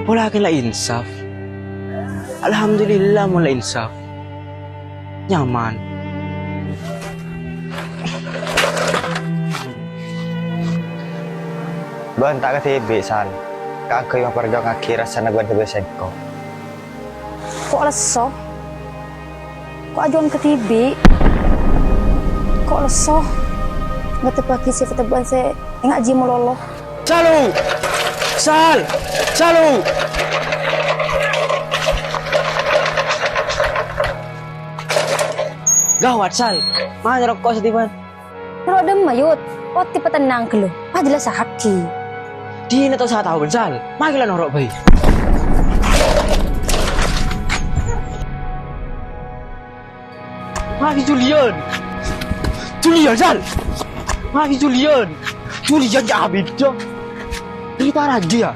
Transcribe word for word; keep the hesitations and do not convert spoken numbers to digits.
Pola kèng la insaf. Alhamdulillah, mon la insaf. Nyaman. Bâ'na ta' kadhibi', Sal, kaangghuy maparjuwangngaghi rassana bân sè bâdâ sèngko'. Ko' lesso? Ko' ajuwâng kadhibi'? Ko' lesso? Ngadhebbhâghi sè tebban sè èngajhi malolo. Salu! Sal! Salu! Gawat, Sal. Mana roko' sè tebban? Terro dâmma, Yut. Otti patennang ghâllu. Pajellassaghi. Dina ta' osa tao, Sal. Magi la noro' bhâi. Magi Julian. Julian, Sal. Magi Julian. Julian ya abidda. Rita Raja.